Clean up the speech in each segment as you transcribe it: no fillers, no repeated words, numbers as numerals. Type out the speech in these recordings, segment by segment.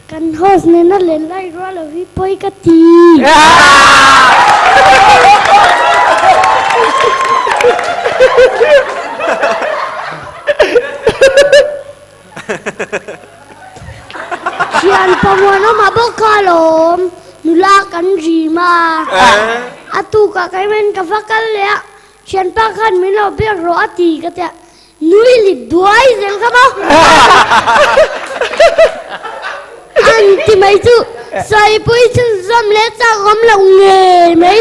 Kan host nena len lai ruah lo hi pawi ka ti. Thian pamuanawmah bawk kha alawm nula kan rim a, a tukah keimahin ka va kal leh a, thianpa khan min lo biak rawh a ti ka tia, nui lip duai zel kha maw? An ti mai chu sawipui chhunzawm leh chak awm lo ngei mai.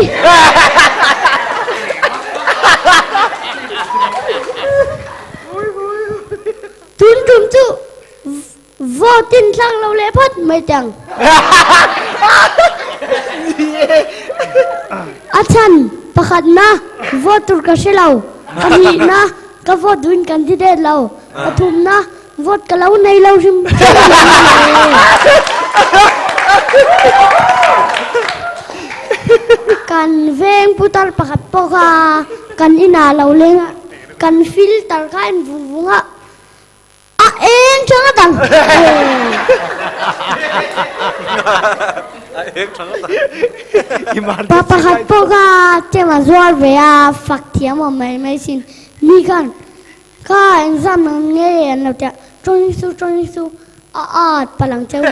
Tun tum chu vote in thlak lo leh phawt mai teh ang. A chhan pakhatna vote tur ka hre lo, pahnihna ka vote duhin candidate lo, pathumna vote ka lo nei lo hrim hrim a ni. Kan veng putar pakhat pawh kha kan inah lo leng a. Kan filter kha en vung vung a, a eng thang a dang. Pa pakhat pawh kha chem a zuar ve a, fak thiam awm mai mai sin. Mi khan kha exam ang nge an lo tia, tawng su tawng su a at palang cheu.